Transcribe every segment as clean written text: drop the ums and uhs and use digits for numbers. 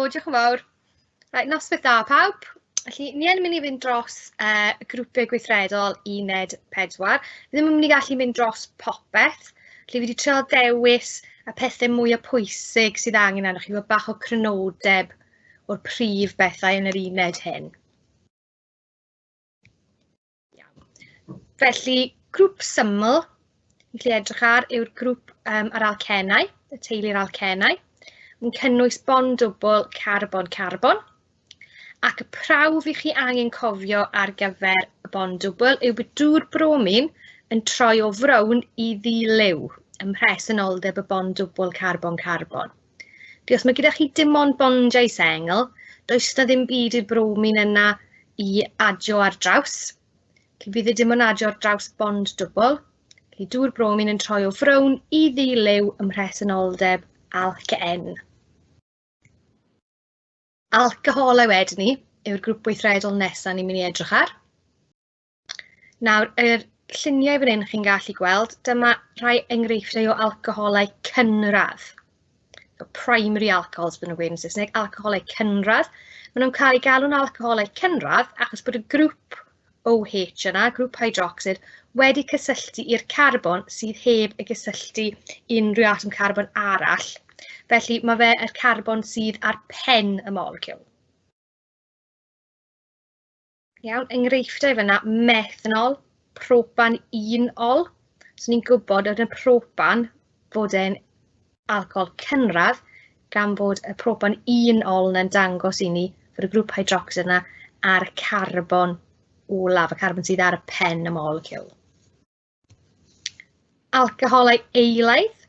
Diolch yn fawr. Reit, noswaith dda pawb. Felly, ni yn mynd i fynd dros uh, grwpiau gweithredol uned 4. Fi ddim yn mynd i gallu mynd dros popeth. Felly, fi wedi trial dewis y pethau mwyaf pwysig sydd angen arnoch chi, fel bach o crynodeb o'r prif bethau yn yr uned hyn. Iawn. Felly, grŵp syml ni'n gallu edrych ar yw'r grŵp um, yr alcenau, y teulu'r alcenau. Mae'n cynnwys bond dwbl carbon-carbon. Ac y prawf i chi angen cofio ar gyfer y bond dwbl yw bod dŵr bromin yn troi o frown i ddi-liw ym mhresenoldeb y bond dwbl carbon-carbon. Felly os mae gyda chi dim ond bondiau sengl, does na ddim byd i'r bromin yna i adio ar draws. Felly fydd e dim ond adio ar draws bond dwbl. Felly dŵr bromin yn troi o frown i ddi-liw ym mhresenoldeb alc-N. Alcoholau wedyn ni yw'r grŵp gweithredol nesaf ni'n mynd i edrych ar. Nawr, yr lluniau fan hyn chi'n gallu gweld, dyma rhai enghreifftiau o alcoholau cynradd. So primary alcohols, bydden nhw'n gweud yn Saesneg, alcoholau cynradd. Maen nhw'n cael eu galw'n alcoholau cynradd achos bod y grŵp OH yna, grŵp hydrocsid, wedi cysylltu i'r carbon sydd heb ei gysylltu unrhyw atom carbon arall. Felly mae fe yr carbon sydd ar pen y moleciwl. Iawn, enghreifftiau fan'na, methanol, propan 1-ol. So ni'n gwybod yn y propan fod e'n alcohol cynradd, gan fod y propan 1-ol yna'n dangos i ni fod y grŵp hydrocsid yna ar y carbon olaf, y carbon sydd ar y pen y moleciwl. Alcoholau eilaidd.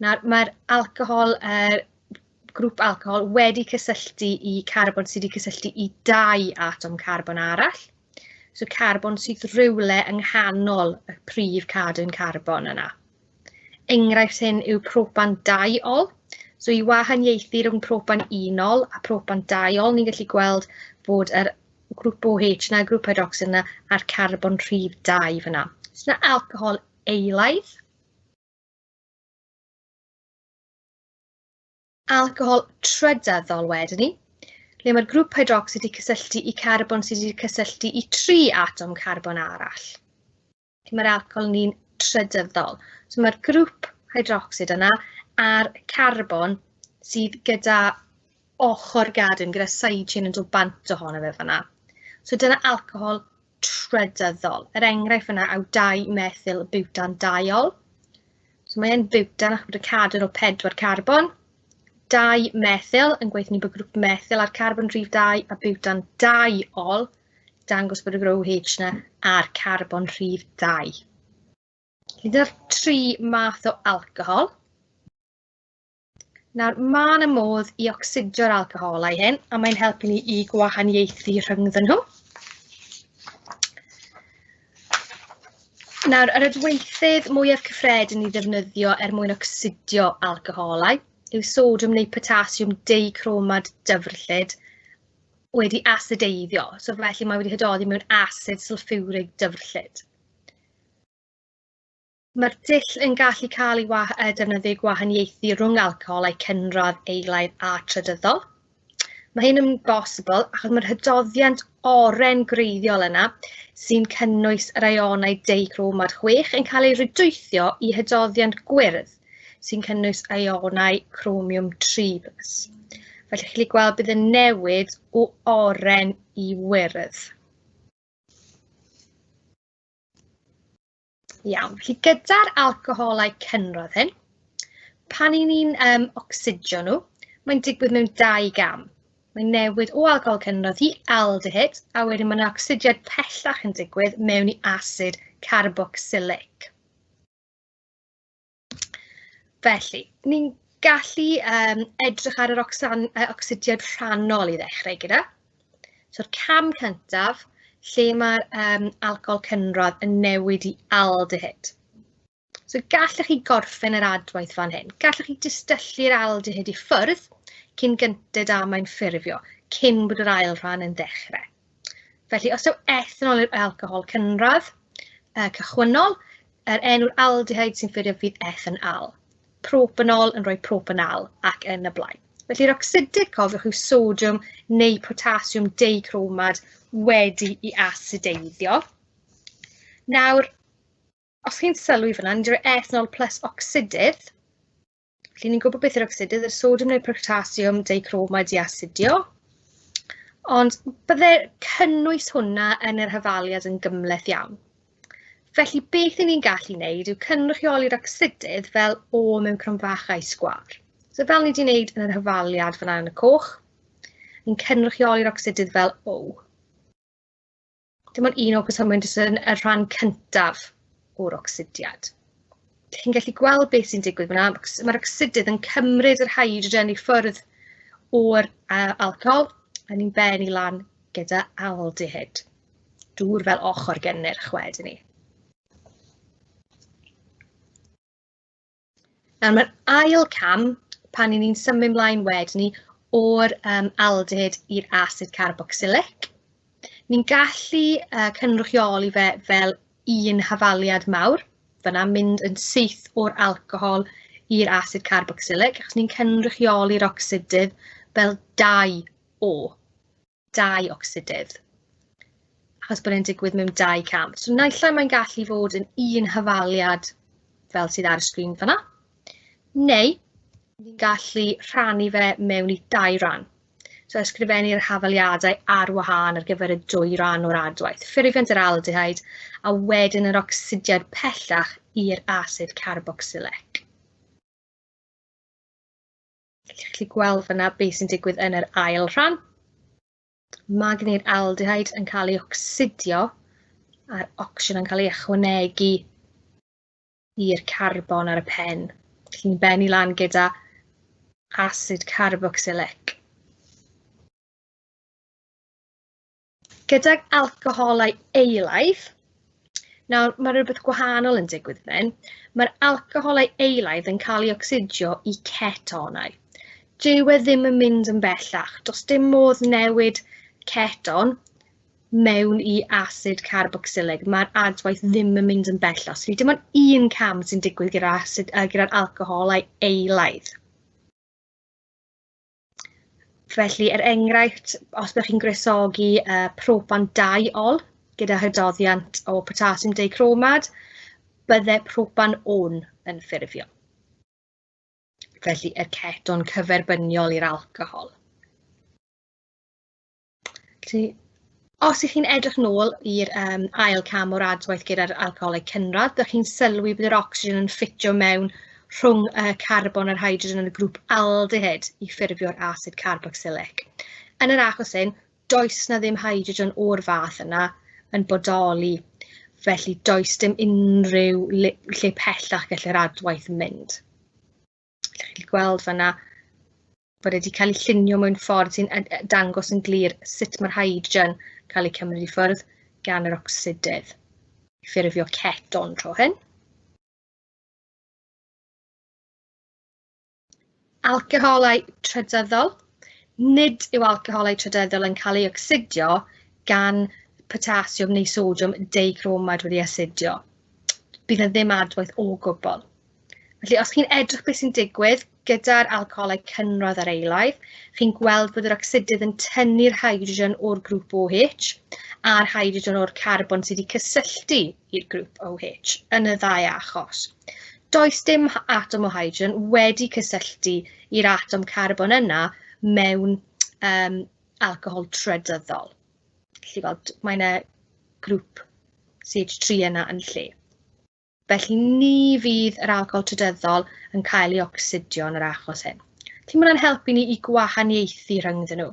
Nawr, mae'r alcohol, uh, grŵp alcohol wedi cysylltu i carbon sydd wedi cysylltu i dau atom carbon arall. So carbon sydd rhywle yng nghanol y prif cadwyn carbon yna. Enghraifft hyn yw propan 2-ol. So i wahaniaethu rhwng propan 1-ol a propan 2-ol, ni'n gallu gweld bod yr grŵp OH yna, grŵp hydrocsid yna, a'r carbon rhif 2 fyna. So yna alcohol eilaidd. Alcohol trydyddol wedyn ni, lle mae'r grŵp hydrocsid wedi cysylltu i carbon sydd wedi cysylltu i tri atom carbon arall. Felly mae'r alcohol yn un trydyddol. So mae'r grŵp hydrocsid yna a'r carbon sydd gyda ochr gadwyn, gyda side chain yn dod bant ohono fe fan'na. So dyna alcohol trydyddol. Er enghraifft fyna yw 2-methyl butan diol. So mae e'n butan achos bod y cadwyn o pedwar carbon. 2-methyl yn gweithio ni bod grŵp methyl ar carbon rhif 2 a butan diol dangos bod y OH yna ar carbon rhif 2. Gyda'r tri math o alcohol. Nawr, mae yna modd i ocsidio'r alcoholau hyn, a mae'n helpu ni i gwahaniaethu rhyngddyn nhw. Nawr, yr adweithydd mwyaf cyffredin i ddefnyddio er mwyn ocsidio alcoholau yw sodiwm neu potasiwm deucromad dyfrllyd wedi asideiddio, so felly mae wedi hydoddi mewn asid sylffiwrig dyfrllyd. Mae'r dull yn gallu cael ei uh, defnyddio i gwahaniaethu rhwng alcoholau cynradd, eilaidd a trydyddol. Mae hyn yn bosibl achos mae'r hydoddiant oren gwreiddiol yna sy'n cynnwys yr ionau deucromad 6 yn cael ei rydwythio i hydoddiant gwyrdd sy'n cynnwys ionau cromiwm 3+. Felly chi'n gweld bydd yn newid o oren i wyrdd. Iawn, felly gyda'r alcoholau cynradd hyn, pan i ni'n um, ocsidio nhw, mae'n digwydd mewn dau gam. Mae'n newid o alcohol cynradd i aldehyd, a wedyn mae'n ocsidiad pellach yn digwydd mewn i asid carboxylic. Felly, ni'n gallu um, edrych ar yr ocsan, ocsidiad rhannol i ddechrau gyda. So'r cam cyntaf, lle mae'r um, alcohol cynradd yn newid i aldehyd. So gallech chi gorffen yr adwaith fan hyn. Gallech chi distyllu'r aldehyd i ffwrdd cyn gynted â mae'n ffurfio, cyn bod yr ail rhan yn dechrau. Felly, os yw ethanol yw'r alcohol cynradd cychwynnol, yr enw'r aldehyde sy'n ffurfio fydd ethanol. Propanol yn rhoi propanal ac yn y blaen. Felly'r ocsidydd, cofiwch, yw sodiwm neu potasiwm deucromad wedi i asideiddio. Nawr, os chi'n sylwi fyna, ni'n dweud ethanol plus ocsidydd. Felly ni'n gwybod beth yw'r ocsidydd, yr sodiwm neu potasiwm deucromad i asidio. Ond bydde cynnwys hwnna yn yr hafaliad yn gymhleth iawn. Felly beth 'y ni'n gallu wneud yw cynrychioli'r ocsidydd fel O mewn cromfachau sgwâr. So fel ni wedi wneud yn yr hafaliad fan'na yn y coch, ni'n cynrychioli'r ocsidydd fel O. Dim ond un o cos mae'n jyst yn y rhan cyntaf o'r ocsidiad. Chi'n gallu gweld beth sy'n digwydd fan'na. Mae'r ocsidydd yn cymryd yr hydrogen i ffwrdd o'r alcohol a ni'n bennu lan gyda aldehyde. Dŵr fel ochr gynnyrch wedyn ni. Nawr mae'r ail cam, pan 'y ni'n symud ymlaen wedyn ni o'r aldehyde i'r asid carboxylic, ni'n gallu cynrychioli fe fel un hafaliad mawr, fan'na, mynd yn syth o'r alcohol i'r asid carboxylic, achos ni'n cynrychioli'r ocsidydd fel 2 O, 2 ocsidydd, achos bod e'n digwydd mewn 2 cam. So naill ai mae'n gallu fod yn un hafaliad fel sydd ar y sgrin fan'na, neu ni'n gallu rhannu fe mewn i 2 ran. So ysgrifennu'r hafaliadau ar wahân ar gyfer y dwy ran o'r adwaith, ffurfiant yr aldehyde a wedyn yr ocsidiad pellach i'r asid carboxylic. Chi'n gallu gweld fan'na beth sy'n digwydd yn yr ail rhan. Mae gen i'r aldehyde yn cael ei ocsidio a'r ocsigen yn cael ei ychwanegu i'r carbon ar y pen. Chi'n bennu lan gyda asid carboxylic. Gydag alcoholau eilaidd, nawr mae rhywbeth gwahanol yn digwydd fan hyn. Mae'r alcoholau eilaidd yn cael ei ocsidio i cetonau. Dyw e ddim yn mynd yn bellach. Does dim modd newid ceton mewn i asid carboxylig. Mae'r adwaith ddim yn mynd yn bellach. So dim ond un cam sy'n digwydd gyda'r asid, gyda'r alcoholau eilaidd. Felly, er enghraifft, os byddwch chi'n gwresogi propan 2-ol gyda hydoddiant o potasiwm deucromad, bydde propan on yn ffurfio. Felly, y ceton cyferbyniol i'r alcohol. Felly, os ych chi'n edrych nôl i'r ail cam o'r adwaith gyda'r alcoholau cynradd, byddwch chi'n sylwi bod yr ocsigen yn ffitio mewn rhwng y carbon a'r hydrogen yn y grŵp aldehyde i ffurfio'r asid carboxylic. Yn yr achos hyn, does na ddim hydrogen o'r fath yna yn bodoli, felly does dim unrhyw lle pellach gallu'r adwaith mynd. Chi'n gallu gweld fan'na bod e wedi cael ei llunio mewn ffordd sy'n dangos yn glir sut mae'r hydrogen cael ei cymryd i ffwrdd gan yr ocsidydd i ffurfio ceton tro hyn. Alcoholau trydyddol. Nid yw alcoholau trydyddol yn cael ei ocsidio gan potasiwm neu sodiwm deucromad wedi asidio. Bydd yna ddim adwaith o gwbl. Felly, os chi'n edrych beth sy'n digwydd gyda'r alcoholau cynradd a'r eilaidd, chi'n gweld bod yr ocsidydd yn tynnu'r hydrogen o'r grŵp OH a'r hydrogen o'r carbon sydd wedi cysylltu i'r grŵp OH yn y ddau achos. Does dim atom o hydrogen wedi cysylltu i'r atom carbon yna mewn alcohol trydyddol. Felly, gweld, mae yna grŵp CH3 yna yn lle. Felly ni fydd yr alcohol trydyddol yn cael ei ocsidio yn yr achos hyn. Felly mae hwnna'n helpu ni i gwahaniaethu rhyngddyn nhw.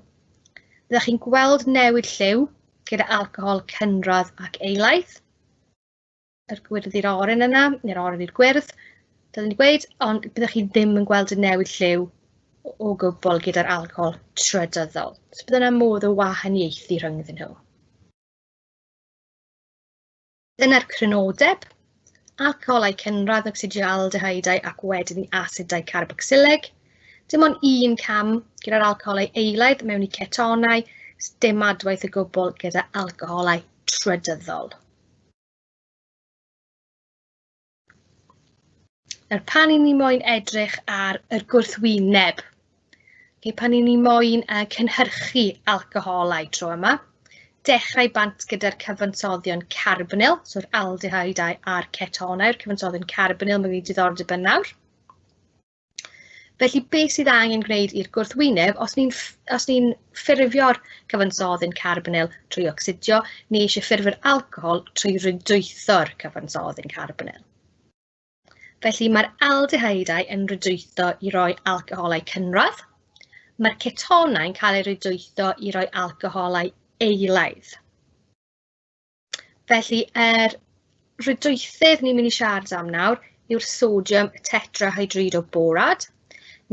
Byddwch chi'n gweld newid lliw gyda alcohol cynradd ac eilaidd. Yr gwyrdd i'r oren yna, neu'r oren i'r gwyrdd, dylwn i gweud, ond byddwch chi ddim yn gweld y newid lliw o gwbl gyda'r alcohol trydyddol. So bydd yna modd o wahaniaethu rhyngddyn nhw. Dyna'r crynodeb. Alcoholau cynradd, ocsidio aldehydeau ac wedyn i asidau carboxylig. Dim ond un cam gyda'r alcoholau eilaidd mewn i cetonau, dim adwaith o gwbl gyda alcoholau trydyddol. Nawr, pan i ni moyn edrych ar yr gwrthwyneb, Okay, pan ni'n ni moyn cynhyrchu alcoholau tro yma, dechrau bant gyda'r cyfansoddion carbonyl, so'r aldehydeau a'r cetonau, yr cyfansoddion carbonyl mae gen i diddordeb yn nawr. Felly, beth sydd angen gwneud i'r gwrthwyneb, os ni'n os ni ffurfio'r cyfansoddyn carbonyl trwy ocsidio, neu eisiau ffurfio'r alcohol trwy rydwytho'r cyfansoddyn carbonyl. Felly mae'r aldehydeau yn rydwytho i roi alcoholau cynradd. Mae'r cetonau'n cael eu rydwytho i roi alcoholau eilaidd. Felly, yr rydwythydd ni'n mynd i siarad am nawr yw'r sodium tetrahydridoborad,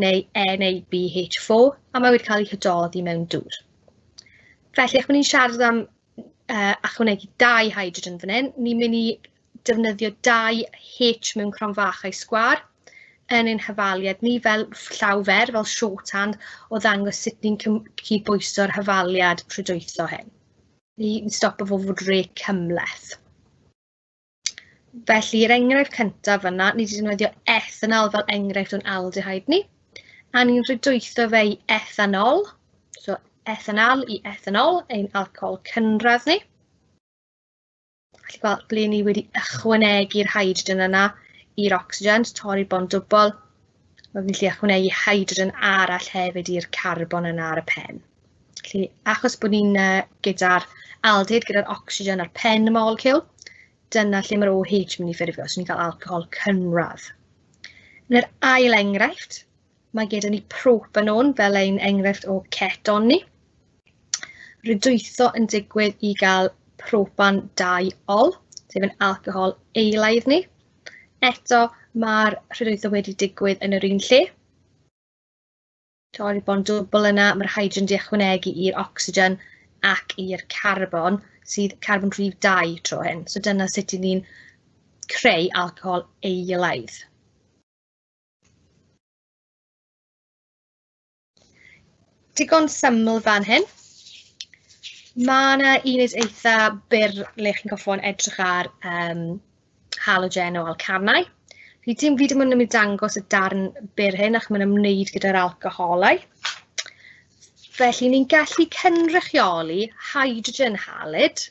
neu NaBH4, a mae wedi cael ei hydoddi mewn dŵr. Felly, ac ni'n siarad am ychwanegu 2 hydrogen fan hyn, ni'n mynd i defnyddio 2 H mewn cromfachau sgwâr yn ein hyfaliad ni fel llaw fer, fel shorthand, o ddangos sut ni'n cydbwyso'r hyfaliad rhwydweithio hyn. Ni'n stopo fo fod re cymhleth. Felly, yr enghraifft cyntaf fyna, ni wedi defnyddio ethanol fel enghraifft o'n aldehyde ni, a ni'n rhwydweithio fe i ethanol, so ethanol i ethanol, ein alcohol cynradd ni. Felly gweld ble ni wedi ychwanegu'r hydrogen yna i'r oxygen, torri'r bond dwbl. Mae ni'n gallu ychwanegu hydrogen arall hefyd i'r carbon yna ar y pen. Felly, achos bod ni'n gyda'r aldehyde, gyda'r oxygen ar pen y molecule, dyna lle mae'r OH mynd i ffurfio, so ni'n cael alcohol cynradd. Yn yr ail enghraifft, mae gyda ni propanon fel ein enghraifft o ceton ni. Rydwytho yn digwydd i gael propan 2-ol, sef yn alcohol eilaidd ni. Eto, mae'r rhydwytho wedi digwydd yn yr un lle. Torri'r bond dwbl yna, mae'r hydrogen di ychwanegu i'r oxygen ac i'r carbon, sydd carbon rhif 2 tro hyn. So dyna sut i ni'n creu alcohol eilaidd. Digon syml fan hyn. Mae yna uned eitha byr le chi'n gorfod edrych ar halogen o alcanau. Fi dim ond yn mynd i dangos y darn byr hyn achos mae'n ymwneud gyda'r alcoholau. Felly ni'n gallu cynrychioli hydrogen halid,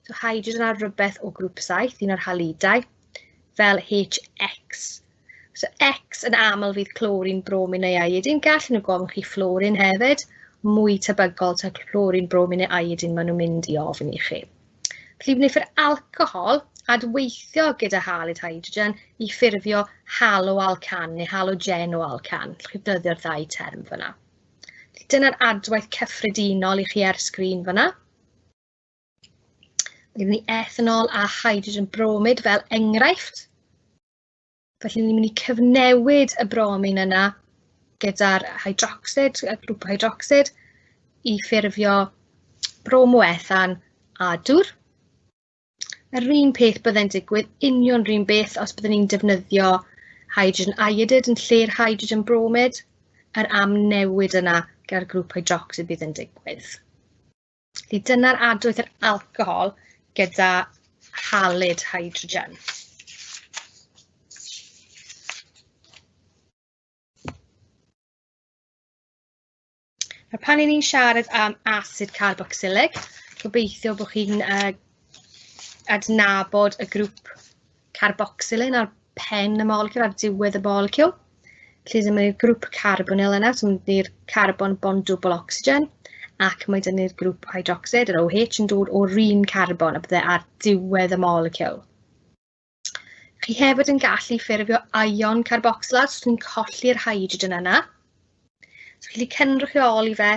so hydrogen ar rywbeth o grŵp 7, un o'r halidau, fel HX. So X yn aml fydd clorin, bromin neu iodine. Gallen nhw gofyn chi fluorine hefyd. Mwy tebygol ta clorin, bromin neu iodine maen nhw'n mynd i ofyn i chi. Felly wnaeth yr alcohol adweithio gyda halid hydrogen i ffurfio haloalcan neu halogenoalcan. Allwch chi ddefnyddio'r ddau term fyna. Felly dyna'r adwaith cyffredinol i chi ar sgrin fyna. Mae gen ni ethanol a hydrogen bromid fel enghraifft. Felly ni'n mynd i cyfnewid y bromin yna gyda'r hydroxid, y grŵp hydroxid, i ffurfio bromoethan a dŵr. Yr un peth byddai'n digwydd, union yr un beth os byddwn ni'n defnyddio hydrogen iodid yn lle'r hydrogen bromid, yr amnewid yna gyda'r grŵp hydroxid bydd yn digwydd. Felly dyna'r adwaith yr alcohol gyda halid hydrogen. Nawr, pan 'y ni'n siarad am asid carboxylig, gobeithio bod chi'n adnabod y grŵp carboxylyn ar pen y moleciwl, ar diwedd y moleciwl. Felly dyma ni'r grŵp carbonyl yna, so mae ni'r carbon bond dwbl ocsigen, ac mae dyn ni'r grŵp hydroxid, yr OH, yn dod o'r un carbon a bydde ar diwedd y moleciwl. Chi hefyd yn gallu ffurfio ion carboxylad, so chi'n colli'r hydrogen yna. So chi'n gallu cynrychioli fe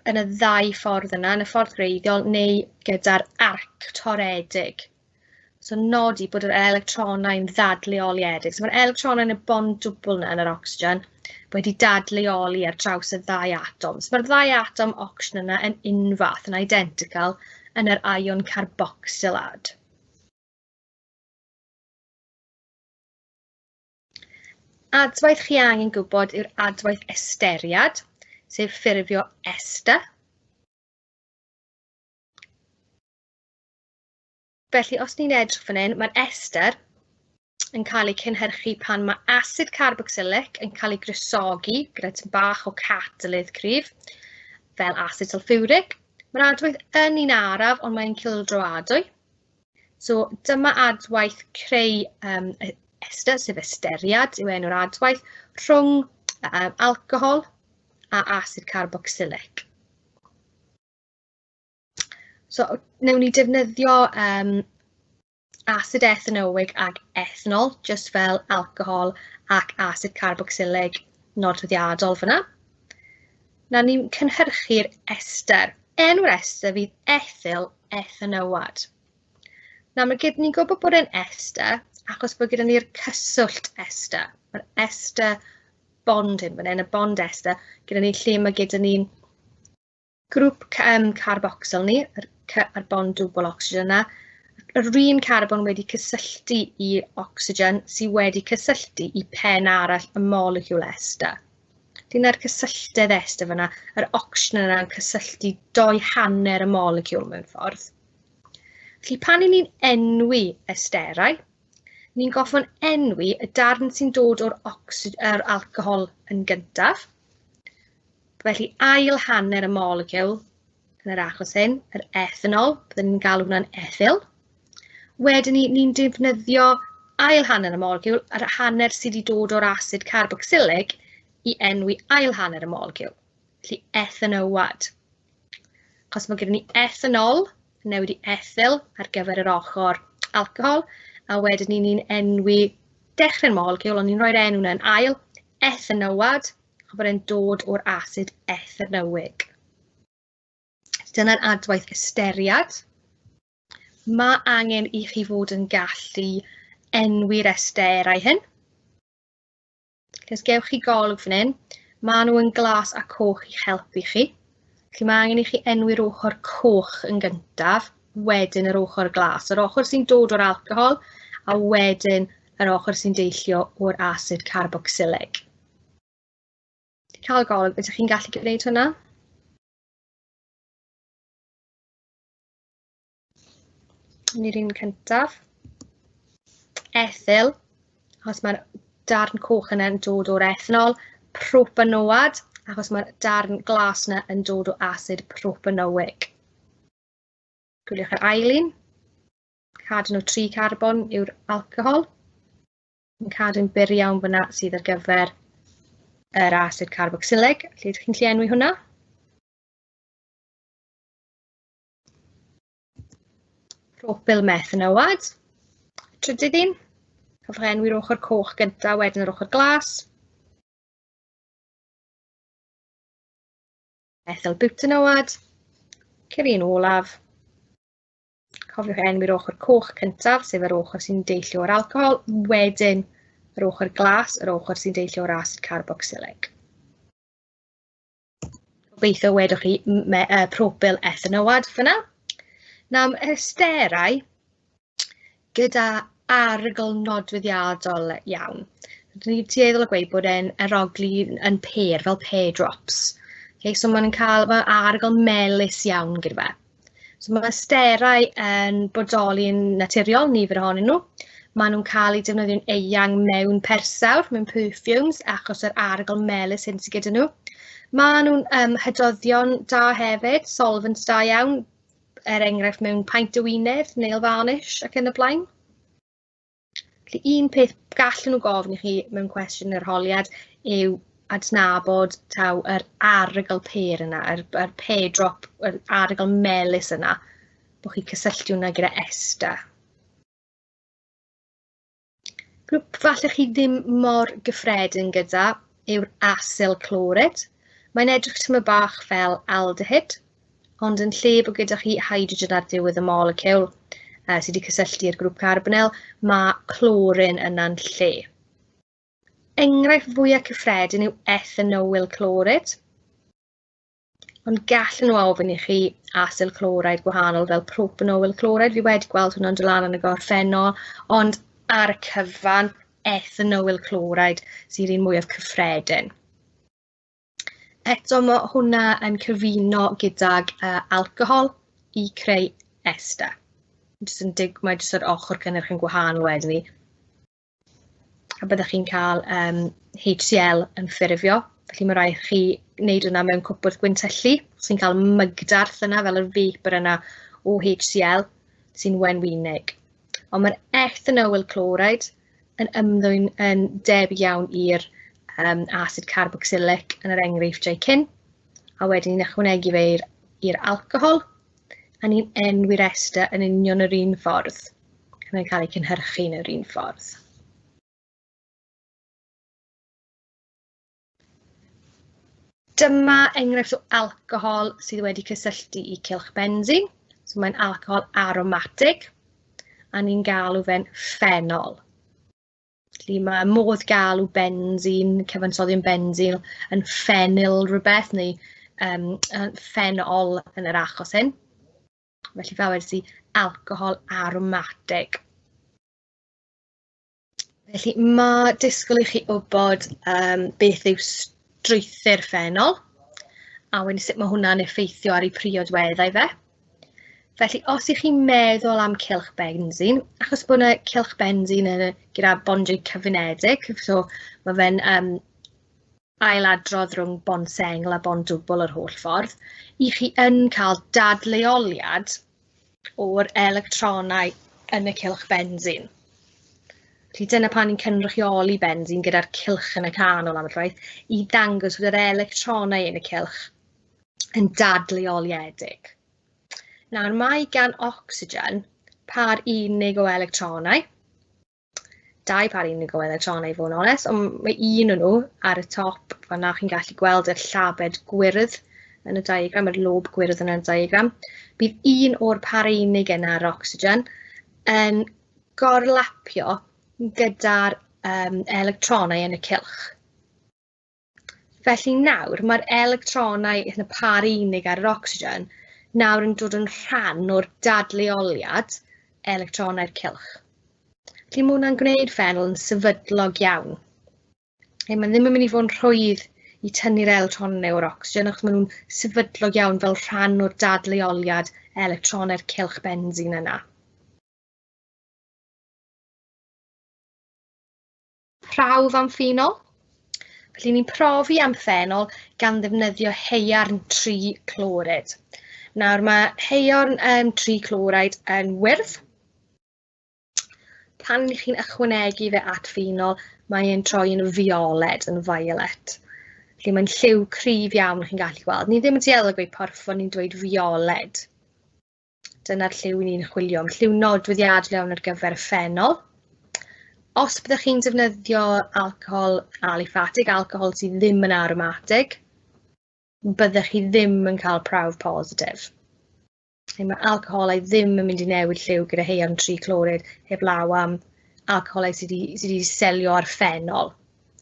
yn y ddau ffordd yna, yn y ffordd greiddiol neu gyda'r arc toredig. So nodi bod yr electronau'n ddadleoliedig. So mae'r electronau yn y bond dwbl yna yn yr oxygen wedi dadleoli ar draws y ddau atom. So mae'r ddau atom oxygen yna yn unfath, yn identical yn yr ion carboxylad. Adwaith chi angen gwybod yw'r adwaith esteriad, sef ffurfio ester. Felly, os ni'n edrych fan hyn, mae'r ester yn cael eu cynhyrchu pan mae asid carboxylic yn cael ei gwresogi gyda tipyn bach o catalydd cryf, fel asid sylffiwrig. Mae'r adwaith yn un araf, ond mae'n cildroadwy. So dyma adwaith creu ester, sef esteriad yw enw'r adwaith, rhwng alcohol a asid carboxylic. So wnawn ni defnyddio asid ethanoig ac ethanol, jyst fel alcohol ac asid carboxylig nodweddiadol fyna. Nawr ni'n cynhyrchu'r ester. Enw'r ester fydd ethyl ethanoad. Nawr mae gyda ni'n gwybod bod e'n ester achos bod gyda ni'r cyswllt ester. Mae'r ester bond hyn fan hyn, y bond ester, gyda ni lle mae gyda ni'n grŵp carboxyl ni, yr a'r bond dwbl ocsigen yna, yr un carbon wedi cysylltu i ocsigen sydd wedi cysylltu i pen arall y moleciwl ester. Dyna'r cysylltedd ester fyna, yr ocsigen yna yn cysylltu doi hanner y moleciwl mewn ffordd. Felly pan 'y ni'n enwi esterau, ni'n gorfod enwi y darn sy'n dod o'r yr alcohol yn gyntaf. Felly ail hanner y moleciwl yn yr achos hyn, yr ethanol, byddwn ni'n galw hwnna'n ethyl. Wedyn ni, ni'n defnyddio ail hanner y moleciwl, yr hanner sydd wedi dod o'r asid carboxylig, i enwi ail hanner y moleciwl, felly ethanoad. Achos mae gyda ni ethanol, yn newid i ethyl ar gyfer yr ochr alcohol, a wedyn ni'n enwi dechrau'r moleciwl, ond ni'n rhoi'r enw yna yn ail, ethanoad, a bod e'n dod o'r asid ethanoig. Dyna'r adwaith esteriad. Mae angen i chi fod yn gallu enwi'r esterau hyn. Os gewch chi golwg fan hyn, maen nhw yn glas a coch i'ch helpu chi. Felly mae angen i chi enwi'r ochr coch yn gyntaf, wedyn yr ochr glas. Yr ochr sy'n dod o'r alcohol, a wedyn yr ochr sy'n deillio o'r asid carboxylig. Cael golwg, ydych chi'n gallu gwneud hwnna? Ni'r un cyntaf. Ethyl, achos mae'r darn coch yna yn dod o'r ethanol. Propanoad, achos mae'r darn glas yna yn dod o asid propanoic. Gwyliwch yr ail un. Cadw nhw 3 carbon yw'r alcohol. Yn cadw'n byr iawn fyna sydd ar gyfer yr asid carboxylig. Felly ydych chi'n gallu enwi hwnna? Propyl methanoad. Trydydd un. Cofiwch enwi'r ochr coch gyntaf, wedyn yr ochr glas. Ethyl butanoad. Ceir un olaf. Cofiwch enwi'r ochr coch cyntaf, sef yr ochr sy'n deillio o'r alcohol, wedyn yr ochr glas, yr ochr sy'n deillio o'r asid carboxylig. Gobeithio wedwch chi propyl ethanoad fyna. Nawr, esterau gyda arogl nodweddiadol iawn. Rydyn ni'n tueddol o gweud bod e'n arogli yn pêr, fel pear drops. Okay, so mae'n cael, mae arogl melys iawn gyda fe. So mae esterau yn bodoli yn naturiol, nifer ohonyn nhw. Maen nhw'n cael eu defnyddio'n eang mewn persawr, mewn perfumes, achos yr arogl melys hyn sydd gyda nhw. Maen nhw'n hydoddion da hefyd, solvents da iawn, er enghraifft mewn paent y wyneb, nail varnish ac yn y blaen. Felly un peth gallen nhw gofyn i chi mewn cwestiwn yr arholiad yw adnabod taw yr arogl pêr yna, yr pear drop, yr arogl melys yna, bod chi'n cysylltu hwnna gyda ester. Grŵp falle chi ddim mor gyffredin gyda yw'r acyl clorid. Mae'n edrych tymed bach fel aldehyde, ond yn lle bod gyda chi hydrogen ar diwedd y moleciwl sydd wedi cysylltu i'r grŵp carbonyl, mae clorin yna'n lle. Enghraifft fwyaf cyffredin yw ethanoyl clorid, ond gallen nhw ofyn i chi acyl chloride gwahanol fel propanoyl chloride. Fi wedi gweld hwnna'n dod lan yn y gorffennol, ond ar y cyfan, ethanoyl chloride sydd un mwyaf cyffredin. Eto mae hwnna yn cyfuno gydag alcohol i creu ester. Jyst yn dig, mae jyst yr ochr cynnyrch yn gwahanol wedyn ni. A byddwch chi'n cael HCl yn ffurfio. Felly mae rhaid chi wneud hwnna mewn cwpwrdd gwyntyllu, sy'n cael mygdarth yna, fel yr vapour yna o HCl sy'n wenwynig. Ond mae'r ethanoyl chloride yn ymddwyn yn debyg iawn i'r asid carboxylic yn yr enghreifftiau cyn, a wedyn ni'n ychwanegu fe i'r alcohol, a ni'n enwi'r ester yn union yr un ffordd. Mae'n cael ei cynhyrchu yn yr un ffordd. Dyma enghraifft o alcohol sydd wedi cysylltu i cylch benzene. So mae'n alcohol aromatig, a ni'n galw fe'n ffenol. Felly mae modd galw benzene, cyfansoddion benzene, yn ffenyl rhywbeth, neu ffenol yn yr achos hyn. Felly fel wedes i, alcohol aromatig. Felly mae disgwyl i chi wybod beth yw strwythur ffenol, a wedyn sut mae hwnna'n effeithio ar ei priodweddau fe. Felly os ych chi'n meddwl am cylch benzene, achos bod yna cylch benzene yn y, gyda bondiau cyfunedig, so mae fe'n ailadrodd rhwng bond sengl a bond dwbl yr holl ffordd, i chi yn cael dadleoliad o'r electronau yn y cylch benzene. Felly dyna pan ni'n cynrychioli benzene gyda'r cylch yn y canol am y ffaith, i ddangos bod yr electronau yn y cylch yn dadleoliedig. Nawr mae gan ocsigen par unig o electronau, dau par unig o electronau i fod yn onest, ond mae un o nhw ar y top, fan'na chi'n gallu gweld yr llabed gwyrdd yn y diagram, yr lob gwyrdd yn y diagram. Bydd un o'r par unig yna ar ocsigen yn gorlapio gyda'r electronau yn y cylch. Felly nawr mae'r electronau yn y par unig ar yr ocsigen nawr yn dod yn rhan o'r dadleoliad electronau'r cylch. Felly mae hwnna'n gwneud ffenol yn sefydlog iawn. Neu mae ddim yn mynd i fod yn rhwydd i tynnu'r electronau o'r ocsigen achos maen nhw'n sefydlog iawn fel rhan o'r dadleoliad electronau'r cylch benzene yna. Prawf am ffenol. Felly ni'n profi am ffenol gan ddefnyddio haearn triclorid. Nawr mae haearn triclorid yn wyrdd. Pan chi'n ychwanegu fe at ffenol, mae e'n troi yn fioled, yn violet. Felly mae'n lliw cryf iawn chi'n gallu gweld. Ni ddim yn tueddol o gweud porffor, ni'n dweud fioled. Dyna'r lliw ni'n chwilio am, lliw nodweddiadol iawn ar gyfer y ffenol. Os byddwch chi'n defnyddio alcohol aliphatig, alcohol sydd ddim yn aromatig, byddwch chi ddim yn cael prawf positif. Neu mae alcoholau ddim yn mynd i newid lliw gyda haearn triclorid heblaw am alcoholau sydd wedi selio ar ffenol.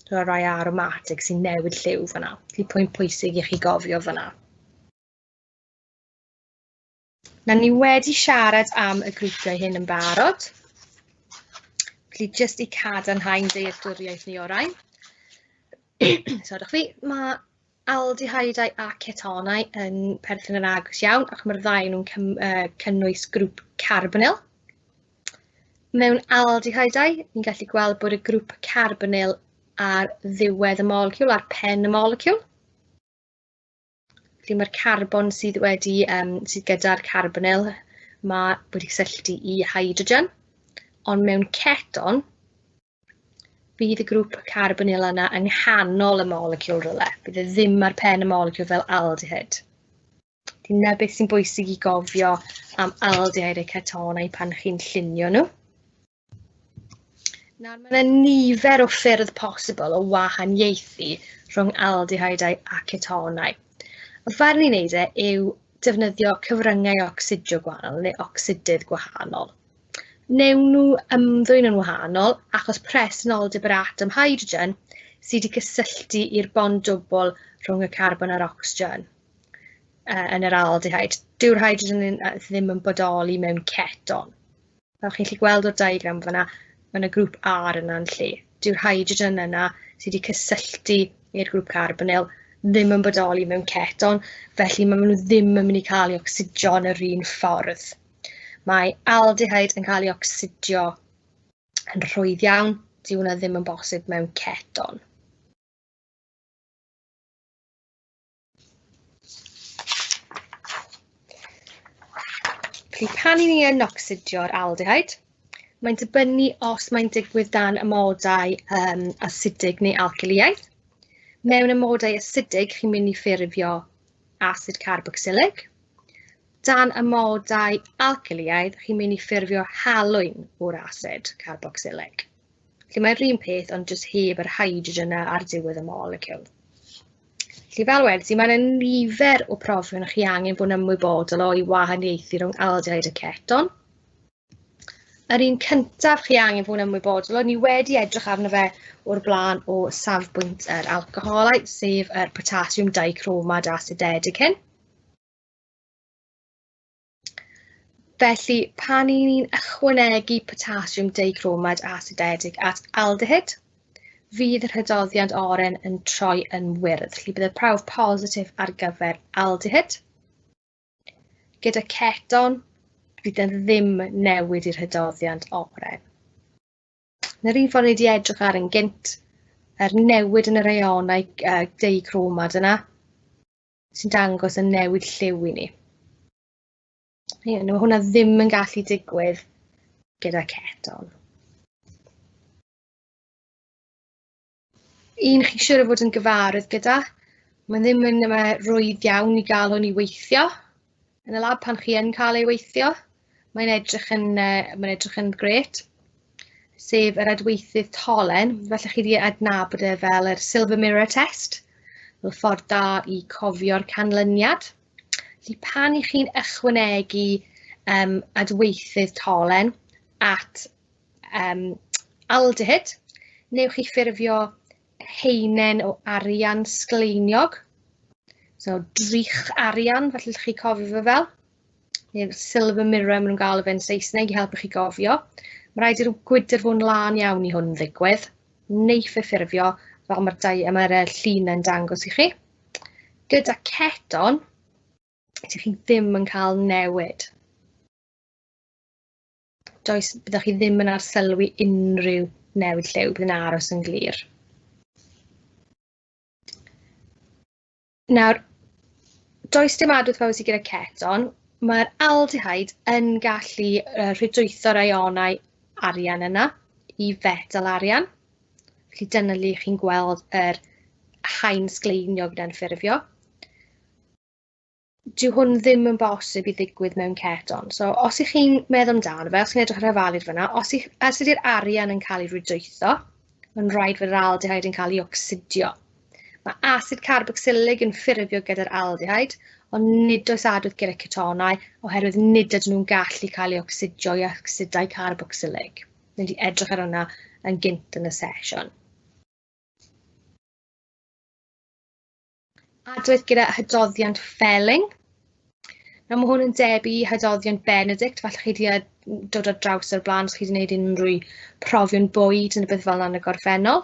So rai aromatig sy'n newid lliw fan'na. Felly pwynt pwysig i chi gofio fan'na. Nawr, ni wedi siarad am y grwpiau hyn yn barod. Felly, jyst i cadarnhau'n dealltwriaeth ni o rai. Sorwch fi, mae aldehydeau a cetonau yn perthyn yn agos iawn, ac mae'r ddau nhw'n cynnwys grŵp carbonyl. Mewn aldehydeau, ni'n gallu gweld bod y grŵp carbonyl ar ddiwedd y moleciwl, ar pen y moleciwl. Felly mae'r carbon sydd wedi, sydd gyda'r carbonyl, mae wedi cysylltu i hydrogen, ond mewn ceton, bydd y grŵp carbonyl yna yng nghanol y moleciwl rywle. Bydd e ddim ar pen y moleciwl fel aldehyde. Dyna beth sy'n bwysig i gofio am aldehyde a cetonau pan chi'n llunio nhw. Nawr, mae yna nifer o ffyrdd posibl o wahaniaethu rhwng aldehydeau a cetonau. Y ffordd ni'n neud e yw defnyddio cyfryngau ocsidio gwahanol neu ocsidydd gwahanol. Newn nhw ymddwyn yn wahanol achos presenoldeb yr atom hydrogen sydd wedi cysylltu i'r bond dwbl rhwng y carbon a'r ocsigen yn yr aldehyde. Dyw'r hydrogen ddim yn bodoli mewn ceton. Fel chi'n gallu gweld o'r diagram fan'na, mae yna grŵp R yna'n lle. Dyw'r hydrogen yna sydd wedi cysylltu i'r grŵp carbonyl ddim yn bodoli mewn ceton, felly maen nhw ddim yn mynd i cael eu ocsidio yn yr un ffordd. Mae aldehyde yn cael ei ocsidio yn rhwydd iawn. Dyw hwnna ddim yn bosib mewn ceton. Felly pan 'y ni yn ocsidio'r aldehyde, mae'n dibynnu os mae'n digwydd dan amodau asidig neu alcaliaidd. Mewn amodau asidig, chi'n mynd i ffurfio asid carbocsilig. Dan amodau alcaliaidd, chi'n mynd i ffurfio halwyn o'r asid carbocsilig. Felly mae'r un peth, ond jyst heb yr hydrogen yna ar diwedd y moleciwl. Felly fel wedys i, mae yna nifer o profion chi angen bod yn ymwybodol o i wahaniaethu rhwng aldehyde a ceton. Yr un cyntaf chi angen fod yn ymwybodol o, ni wedi edrych arno fe o'r blaen o safbwynt yr alcoholau, sef yr potasiwm dichromad asidedig hyn. Felly, pan 'y ni'n ychwanegu potasiwm dichromad asidedig at aldehyde, fydd yr hydoddiant oren yn troi yn wyrdd. Felly bydd y prawf positif ar gyfer aldehyde. Gyda ceton, fydd e ddim newid i'r hydoddiant oren. Na'r un ffordd ni wedi edrych ar yn gynt, yr newid yn yr ionau dichromad yna, sy'n dangos y newid lliw i ni. Ie, mae hwnna ddim yn gallu digwydd gyda ceton. Un chi siŵr o fod yn gyfarwydd gyda, mae ddim yn rwydd iawn i gael hwn i weithio. Yn y lab pan chi yn cael ei weithio, mae'n edrych yn, mae'n edrych yn grêt. Sef yr adweithydd tolen, falle chi wedi adnabod e fel yr silver mirror test, fel ffordd da i cofio'r canlyniad. Felly pan i chi'n ychwanegu adweithydd tolen at aldehyde, newch chi ffurfio haenen o arian sgleiniog. So drych arian, falle chi cofio fe fel. Neu'r silver mirror, maen nhw'n galw fe'n Saesneg i helpu chi gofio. Mae rhaid i'r gwydr fod yn lân iawn i hwn ddigwydd. Neiff e ffurfio fel mae'r ma llun yn dangos i chi. Gyda ceton, ydych chi ddim yn cael newid. Does, byddwch chi ddim yn arsylwi unrhyw newid lliw, bydd yn aros yn glir. Nawr, does dim adwaith fawr sydd gyda ceton. Mae'r aldehyde yn gallu rhwydweithio'r ionau arian yna i fetel arian. Felly dyna le chi'n gweld yr haen sgleiniog yna'n ffurfio. Dyw hwn ddim yn bosib i ddigwydd mewn ceton. So os ych chi'n meddwl amdano fe, os chi'n edrych ar hafaliad fyna, os ydy'r arian yn cael ei rwydweithio, mae'n rhaid fod yr aldehyde yn cael ei ocsidio. Mae asid carbocsilig yn ffurfio gyda'r aldehyde, ond nid oes adwaith gyda cetonau oherwydd nid ydyn nhw'n gallu cael eu ocsidio i ocsidau carbocsilig. Ni wedi edrych ar hwnna yn gynt yn y sesiwn. Adwaith gyda hydoddiant Fehling. Nawr mae hwn yn debyg i hydoddiant Benedict, falle chi wedi dod ar draws o'r blaen os chi wedi gwneud unrhyw profion bwyd neu beth fel yna yn y gorffennol.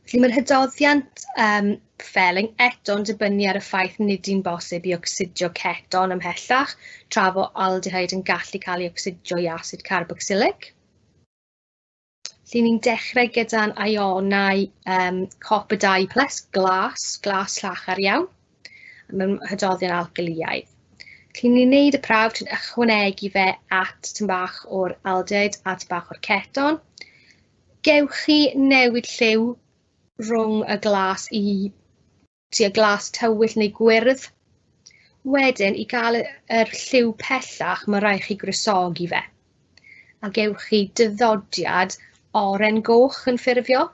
Felly mae'r hydoddiant Fehling eto'n dibynnu ar y ffaith nid yw'n bosib i ocsidio ceton ymhellach, tra fo aldehyde yn gallu cael ei ocsidio i asid carbocsilig. Felly ni'n dechrau gyda'n ionau copper 2 plus, glas, glas llachar iawn, mewn hydoddion alcaliaidd. Felly ni'n neud y prawf trwy ychwanegu fe at tyn bach o'r aldehyde a tyn bach o'r ceton. Gewch chi newid lliw rhwng y glas i tua glas tywyll neu gwyrdd. Wedyn, i gael yr lliw pellach, mae rhaid chi gwresogi fe. A gewch chi dyddodiad oren goch yn ffurfio,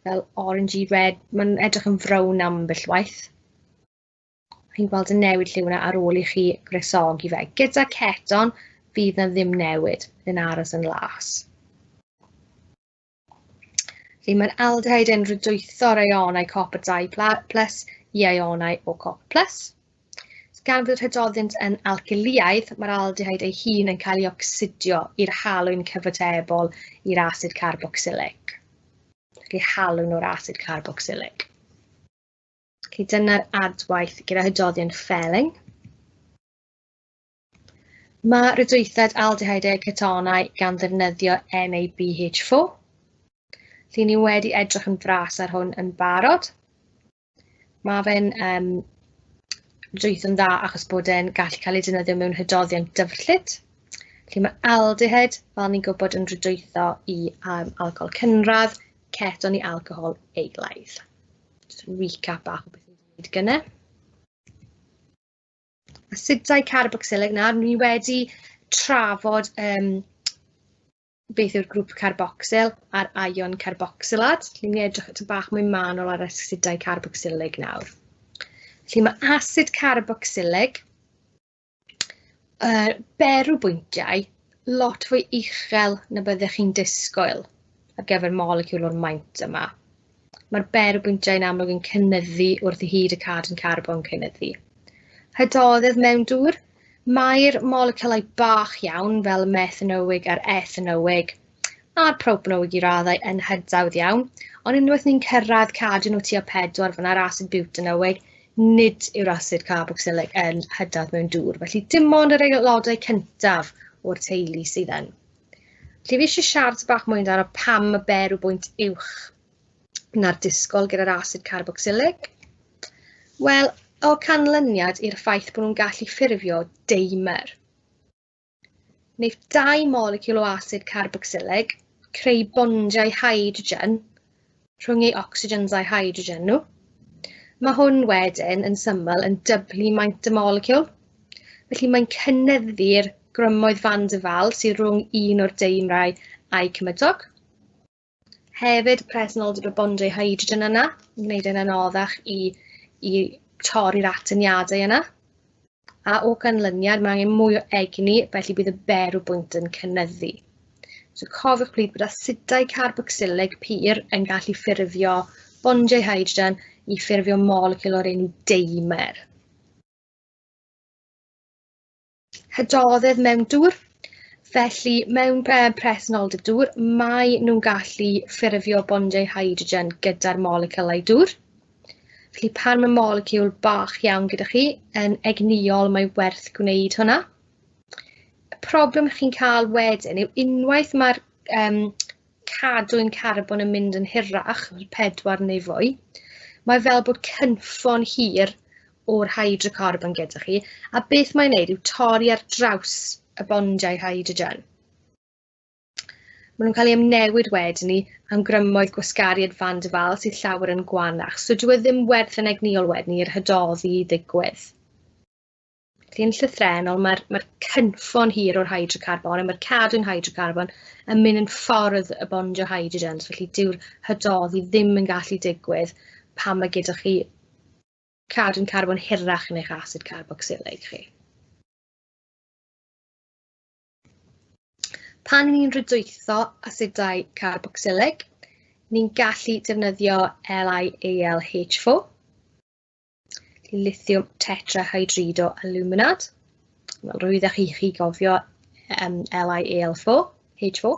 fel orangey red, mae'n edrych yn frown ambell waith. Chi'n gweld y newid lliw yna ar ôl i chi gwresogi fe. Gyda ceton, fydd na ddim newid, bydd yn aros yn las. Felly mae'r aldehyde yn rhwydweithio'r ionau copper 2 plus i ionau o copper plus. Gan fod yr hydoddiant yn alcaliaidd, mae'r aldehyde ei hun yn cael ei ocsidio i'r halwyn cyfatebol i'r asid carbocsilig. Felly halwyn o'r asid carbocsilig. Felly dyna'r adwaith gyda hydoddion Fehling. Mae rhydweithiad aldehyde cetonau gan ddefnyddio NaBH4. Felly ni wedi edrych yn fras ar hwn yn barod. Mae fe'n rhydweithio'n dda achos bod e'n gallu cael ei defnyddio mewn hydoddion dyfrllyd. Felly mae aldehyde, fel ni'n gwybod, yn rhydweithio i alcohol cynradd, ceton i alcohol eilaidd. Just recap bach o beth ni'n dweud gynne. Asidau carboxylig nawr, ni wedi trafod beth yw'r grŵp carboxyl a'r ion carboxylad. Felly ni'n edrych at y bach mwy manwl ar asidau carboxylig nawr. Felly mae asid carboxylig, berw bwyntiau, lot fwy uchel na byddech chi'n disgwyl ar gyfer moleciwl o'r maint yma. Mae'r berw bwyntiau yn amlwg yn cynyddu wrth i hyd y cadwyn carbon cynyddu. Hydoddedd mewn dŵr, mae'r moleciwlau bach iawn fel y methanoig a'r ethanoig a'r propanoig i raddau yn hydawdd iawn, ond unwaith ni'n cyrraedd cadwyn o tua 4 fyna'r asid butanoig, nid yw'r asid carboxylig yn hydawdd mewn dŵr, felly dim ond yr aelodau cyntaf o'r teulu sydd yn. Felly fi eisiau siarad bach mwy amdano pam y berw bwynt uwch na'r disgwyl gyda'r asid carboxylig. Wel, o canlyniad i'r ffaith bod nhw'n gallu ffurfio deimer. Wneith dau moleciwl o asid carboxylig creu bondiau hydrogen rhwng eu oxygens a'u hydrogen nhw. Mae hwn wedyn yn syml yn dyblu maint y moleciwl. Felly mae'n cynyddu'r grymoedd van der Waals sydd rhwng un o'r deimrau a'i cymydog. Hefyd, presenoldeb y bondiau hydrogen yna, yn gwneud e'n anoddach i torri'r atyniadau yna. A o ganlyniad, mae angen mwy o egni, felly bydd y berw bwynt yn cynyddu. So cofiwch plîs bod asidau carboxylig pur yn gallu ffurfio bondiau hydrogen i ffurfio moleciwl o'r enw deimer. Hydoddedd mewn dŵr. Felly, mewn presenoldeb dŵr, mae nhw'n gallu ffurfio bondiau hydrogen gyda'r moleciwlau dŵr. Felly, pan mae moleciwl bach iawn gyda chi, yn egnïol, mae werth gwneud hwnna. Y problem chi'n cael wedyn yw unwaith mae'r cadwyn carbon yn mynd yn hirach, 4 neu fwy, mae fel bod cynffon hir o'r hydrocarbon gyda chi, a beth mae'n neud yw torri ar draws y bondiau hydrogen. Maen nhw'n cael eu amnewid wedyn ni am grymoedd gwasgariad van der Waals sydd llawer yn gwanach, so dyw e ddim werth yn egnïol wedyn ni i'r hydoddi i ddigwydd. Felly yn llythrennol, mae'r cynffon hir o'r hydrocarbon a mae'r cadwyn hydrocarbon yn mynd yn ffordd y bondio hydrogens, felly dyw'r hydoddi ddim yn gallu digwydd pan mae gyda chi cadwyn carbon hirach yn eich asid carboxylig chi. Pan ni'n rhydweithio asidau carboxylig, ni'n gallu defnyddio LiAlH4, lithium tetrahydrido aluminad. Wel, rwyddach i chi gofio LiAl4, H4.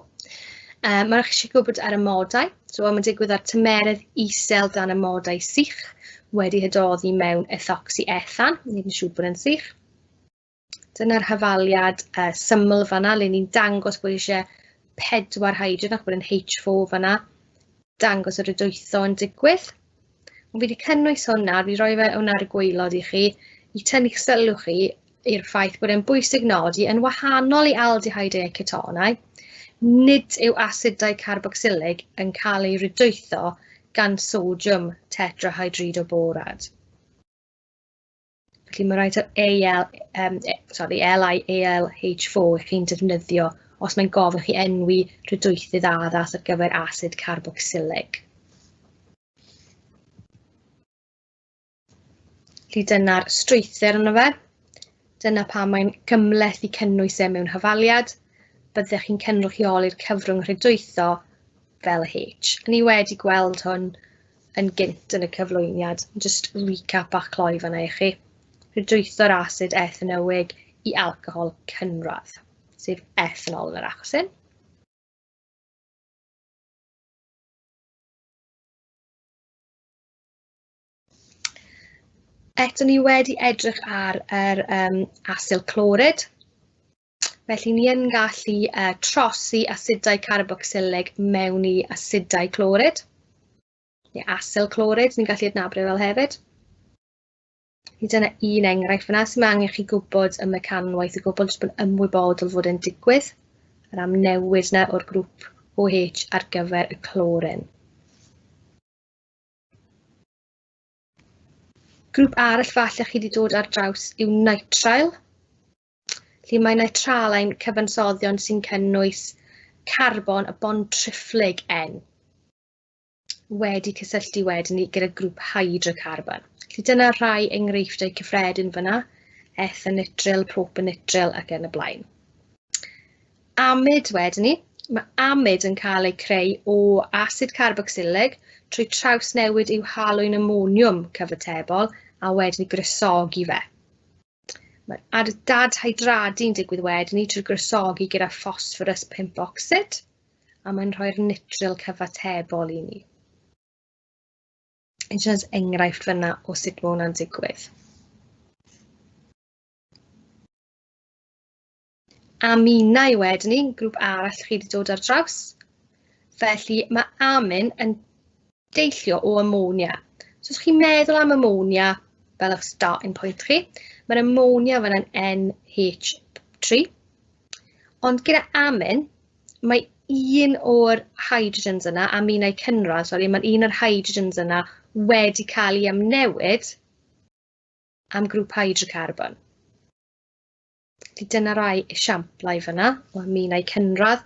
Mae'n rhaid chi gwybod ar amodau. So, mae'n digwydd ar tymeredd isel dan amodau sych wedi hydoddi mewn ethoxyethan. Ni'n siŵr bod yn sych. Dyna'r hafaliad syml fan'na, le ni'n dangos bod eisiau 4 hydrogen ac bod yn H4 fan'na, dangos yr rhydweithio yn digwydd. Ond fi wedi cynnwys hwnna, fi roi fe hwnna ar y gwaelod i chi, i tynnu'ch sylw chi i'r ffaith bod e'n bwysig nodi yn wahanol i aldehyde a cetonau, nid yw asidau carboxylig yn cael eu rhydweithio gan sodiwm tetrahydridoborad. Felly mae rhaid o'r AL, sorry, LiAlH4 chi'n defnyddio os mae'n gofyn chi enwi rhydweithydd addas ar gyfer asid carboxylig. Felly dyna'r strwythur yno fe. Dyna pam mae'n gymhleth i cynnwys e mewn hafaliad. Byddech chi'n cynrychioli'r cyfrwng rhydweithio fel H. A ni wedi gweld hwn yn gynt yn y cyflwyniad. Just recap bach cloi fan'na i chi. Rhydweithio'r asid ethanoig i alcohol cynradd, sef ethanol yn yr achos hyn. Eto ni wedi edrych ar yr acyl clorid. Felly ni yn gallu trosi asidau carbocsilig mewn i asidau clorid, neu acyl clorid, ni'n gallu adnabod e fel hefyd. Felly dyna un enghraifft fyna, sy'n angen chi gwybod y mecanwaith o gwbl, jyst bod yn ymwybodol fod e'n digwydd, yr amnewid yna o'r grŵp OH ar gyfer y clorin. Grŵp arall falle chi wedi dod ar draws yw nitrile. Felly mae nitralau'n cyfansoddion sy'n cynnwys carbon a bond triphlyg N wedi cysylltu wedyn ni gyda grŵp hydrocarbon. Felly dyna rhai enghreifftiau cyffredin fyna, ethanitril, propanitril ac yn y blaen. Amid wedyn ni, mae amid yn cael ei creu o asid carbocsilig trwy trawsnewid i'w halwyn amoniwm cyfatebol a wedyn i gwresogi fe. Mae'r dadhydradu'n digwydd wedyn ni trwy gwresogi gyda ffosfforws 5 ocsid a mae'n rhoi'r nitril cyfatebol i ni. Jyst enghraifft fyna o sut mae hwnna'n digwydd. Aminau wedyn ni, grŵp arall chi wedi dod ar draws. Felly mae amin yn deillio o amonia. So os chi'n meddwl am amonia fel eich starting point chi, mae'r amonia fan yn NH3. Ond gyda amin, mae un o'r hydrogens yna, aminau cynradd, sori, mae un o'r hydrogens yna wedi cael ei amnewid am grŵp hydrocarbon. Felly dyna rai esiamplau fyna o aminau cynradd.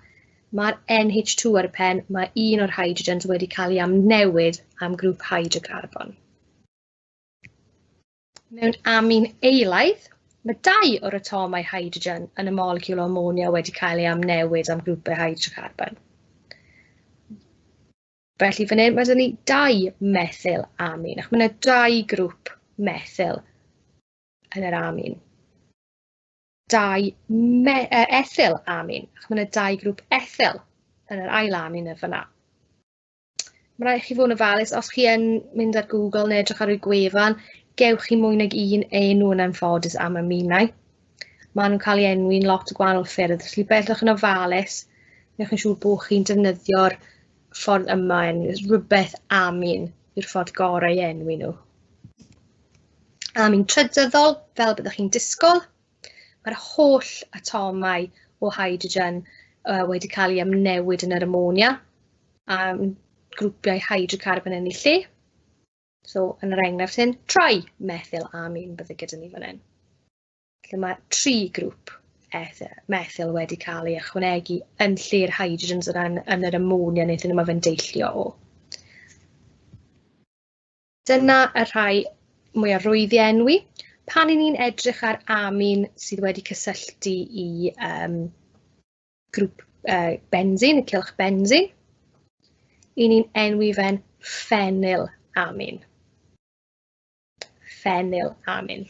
Mae'r NH2 ar y pen, mae un o'r hydrogens wedi cael ei amnewid am grŵp hydrocarbon. Mewn amin eilaidd, mae dau o'r atomau hydrogen yn y moleciwl o amonia wedi cael ei amnewid am grwpau hydrocarbon. Felly fan hyn mae 'da ni dau methyl amin, ac mae yna dau grŵp methyl yn yr amin. Dau ethyl amin, ac mae yna dau grŵp ethyl yn yr ail amin yn fyna. Mae rhaid chi fod yn ofalus, os chi yn mynd ar Google neu edrych ar y gwefan, gewch chi mwy nag un enw yn anffodus am aminau. Maen nhw'n cael eu enwi'n lot o gwahanol ffyrdd, felly byddwch yn ofalus, newch yn siŵr bod chi'n defnyddio'r ffordd yma, rhywbeth amin yw'r ffordd gorau i enwi nhw. Amin trydyddol, fel byddwch chi'n disgwyl, mae'r holl atomau o hydrogen wedi cael ei amnewid yn yr amonia a grwpiau hydrocarbon yn ei lle. So, yn yr enghraifft hyn, trimethylamine bydde gyda ni fan hyn. Lle mae tri grŵp methyl wedi cael ei ychwanegu yn lle'r hydrogens yna yn yr amonia neu lle mae fe'n deillio o. Dyna y rhai mwyaf rwydd i enwi. Pan 'y ni'n edrych ar amin sydd wedi cysylltu i grŵp benzene, y cylch benzene, 'y ni'n enwi fe'n phenylamin. Phenylamin.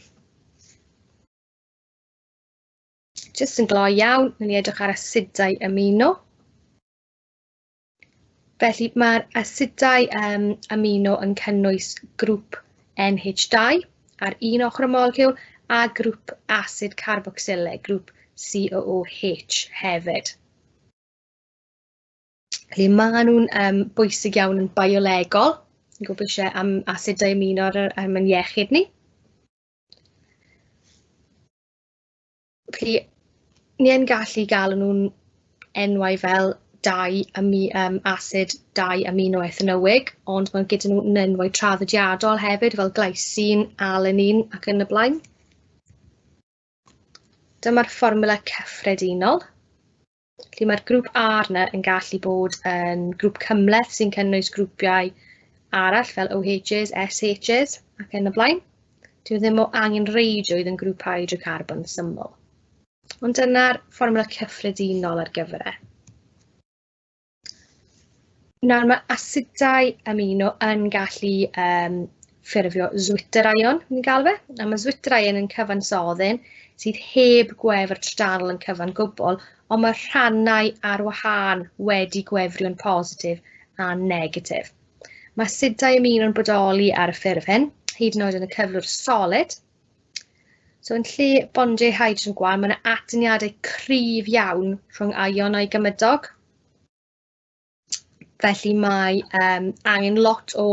Jyst yn gloi iawn, wnawn ni edrych ar asidau amino. Felly mae'r asidau amino yn cynnwys grŵp NH2 ar un ochr y moleciwl a grŵp asid carbocsilig, grŵp COOH hefyd. Felly maen nhw'n bwysig iawn yn biolegol. Ni'n gwybod eisiau am asidau amino ar ein iechyd ni. Felly, ni yn gallu galw nhw'n enwau fel dau asid dau aminoethanowig, ond mae gyda nhw'n enwau traddodiadol hefyd fel glycine, alanine ac yn y blaen. Dyma'r fformwla cyffredinol. Felly mae'r grŵp R yna yn gallu bod yn grŵp cymhleth sy'n cynnwys grwpiau arall fel OHs, SHs ac yn y blaen. Dyw e ddim o angenrheidrwydd yn grŵp hydrocarbon syml. Ond dyna'r fformwla cyffredinol ar gyfer e. Nawr mae asidau amino yn gallu ffurfio zwitterion, ni'n galw fe. A mae zwitterion yn cyfansoddyn sydd heb gwefr trydanol yn cyfan gwbl, ond mae rhannau ar wahân wedi gwefrio'n positif a negatif. Mae asidau amino'n bodoli ar y ffurf hyn, hyd yn oed yn y cyflwr solid. So yn lle bondiau hydrogen gwan, mae yna atyniadau cryf iawn rhwng ionau gymydog. Felly mae angen lot o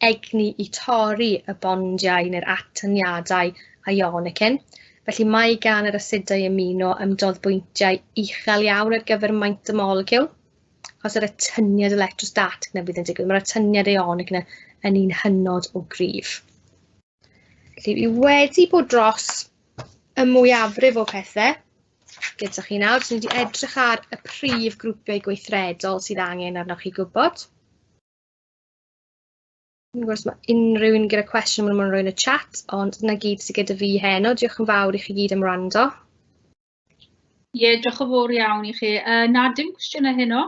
egni i torri y bondiau neu'r atyniadau ionig hyn. Felly mae gan yr asidau amino ymdoddbwyntiau uchel iawn ar gyfer maint y moleciwl, achos yr atyniad electrostatic 'na fydd yn digwydd. Mae'r atyniad ionig 'na yn un hynod o gryf. Felly, fi wedi bod dros y mwyafrif o pethau gyda chi nawr. So, ni wedi edrych ar y prif grwpiau gweithredol sydd angen arnoch chi gwybod. Fi'n gwybod os mae unrhyw un gyda cwestiwn maen nhw'n rhoi yn y chat, ond 'na gyd sydd gyda fi heno. Diolch yn fawr i chi gyd am wrando. Ie, yeah, diolch yn fawr iawn i chi. Na, dim cwestiynau heno.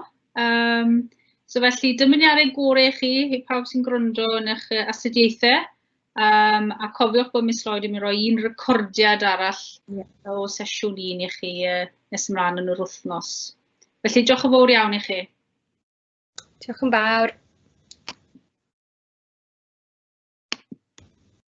So felly, dymuniadau gorau i chi, i pawb sy'n gwrando yn eich astudiaethau. A cofiwch bod Miss Lloyd yn mynd i roi un recordiad arall o sesiwn un i chi nes ymlaen yn yr wythnos. Felly, diolch yn fawr iawn i chi. Diolch yn fawr.